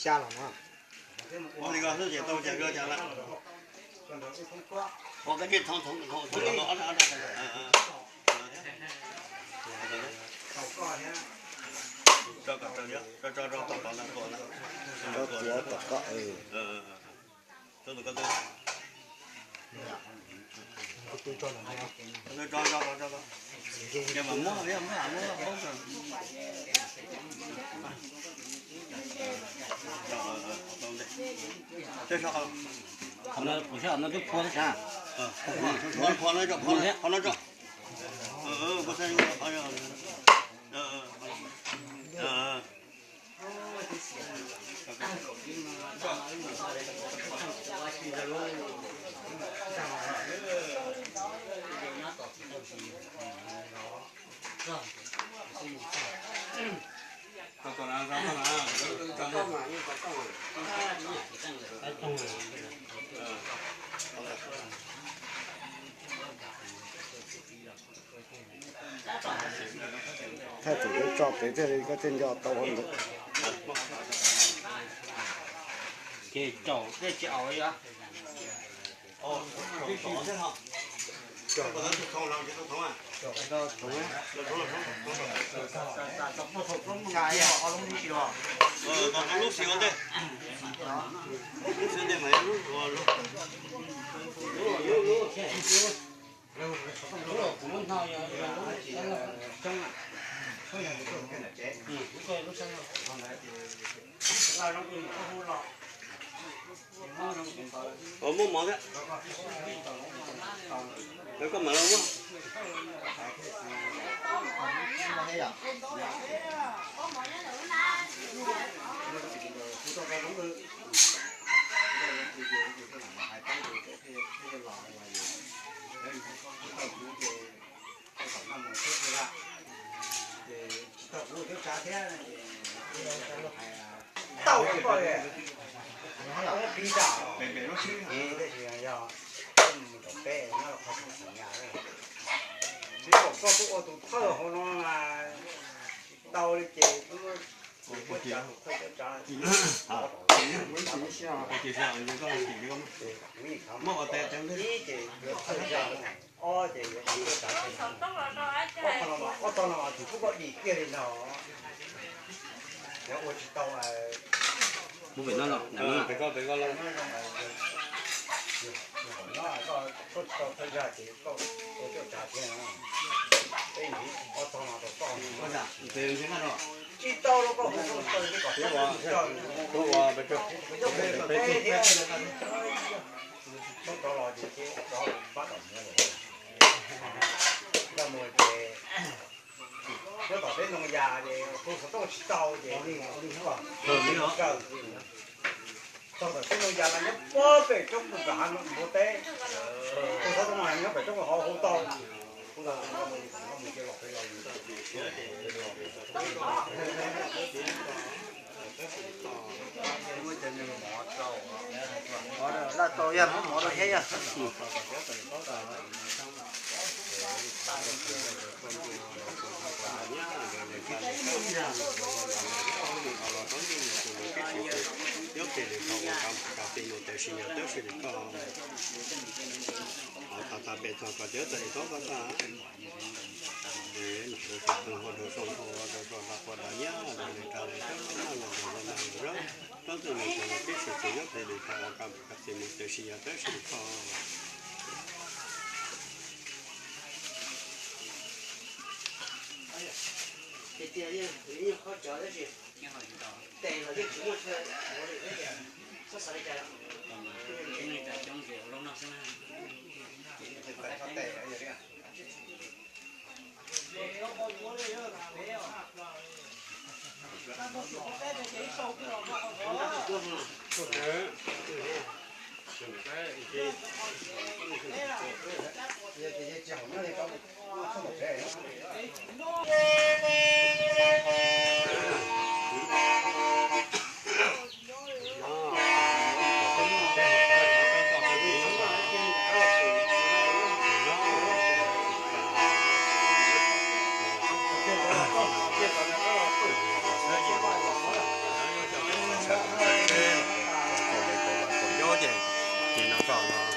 Xya los no. Ua li ko xwb ces tau cas koj cas lawm. Ua koj tsis thoob thoob thoob thoob thoob. Tso kom tso tso tso tau tom ntawd tuaj na. Tso tuav tom koj. Tso tus koj twb. Koj twb tso tso tso tso. Yog mas muab yog muab muab poob. Qhov no kuv saib qhov no twb phua xwb sav. Phua no tso, phua no tso. Thaij thaum peb tso pem thiaj li koj thiaj nco tau ntawd. Ces caum tej tsis aus li os. Ua muaj mov thiab. Lawv koj mam los muab. Tsis tau kuv cov tsav thiab, tau koj li, pib tau, tab sis yog mus rau peb nyob rau qhov tseem nyas, tsis pom koj tuaj ua tus thawj hauv no mas tau li ces kuv muab tsav tus thawj cov tsav. Muab ua tes ib ces yuav thawj zaj, ob ces yuav ua tsav, ob tog no tus pub koj dim kiag li no. Yog ua tsis tau, pem no los, pem ko, pem ko los, koj tsis tau thawj zaj ces koj ua coj tsav thiab. Peb ob tog no rau koj, tsis tau rau koj hu kom tsis tau, koj ua peb thiab. Tub rov los ces rov pab tom mus lawm. Ntawd mus ces nyob tom teb ntoo yas ces hu xov tooj tsis tau ces li, txog tom teb ntoo yas los nyob pob pem roob mus tom hav npua teb, hu xov tooj nyob pem roob hauv hu tau. Laj tau yog muab mov rau thiab yog. Tag tag pem txog kom cawv txawm ib tob koj tag. Rau sau rau sau rau sau rau qhuas dav nyab rau li rau li rau noj los rau noj los rau rab ntxwg nws rau los peb sawv tsees nyob pem li rau ua kaj mus kaj xis mus tes sis yog tab sis li koj. Tiag tiag yeej qhov cov tab sis tes los yeej tsis muaj chaw ua li thiab tias txhob xav li cas lawm.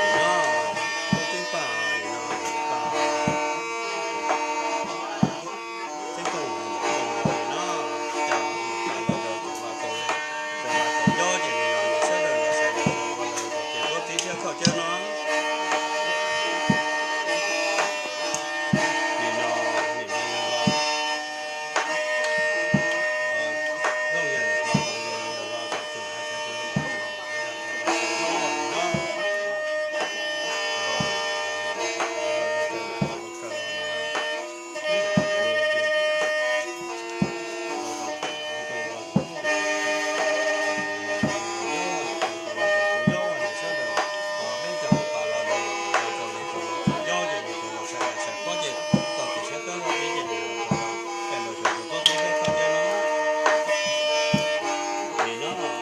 Nim no lub teeb paj nim no, teeb paj nim no, cas los rau tus vaj kaus liam, tus vaj kaus ncob ces nim no nws sawv daws los sai los ua lawv tus ces tuab tib thiab koj thiab no. Nim no nim no los,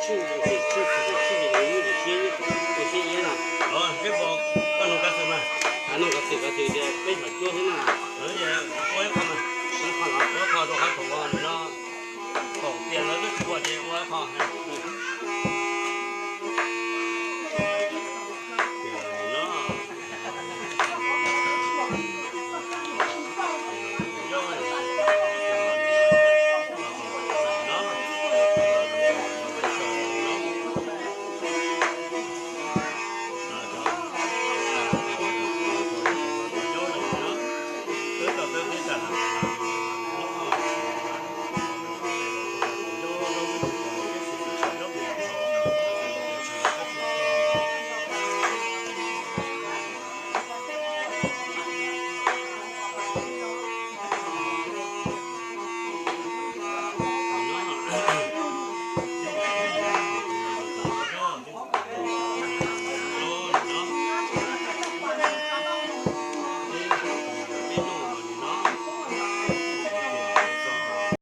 Sib ntsib, sib ntsib, sib ntsib, sib ntsib, sib ntsib no. Koj nug Kab Xwm mas. Nug Kab Xwm, Kab Xwm tias peb thaum cuab xwb na. Ua ib qho mas. Ua ib qho los? Ua ib qho rau qhov thaum no, thaum tias lawv twb tsis ua ces ua ib qho.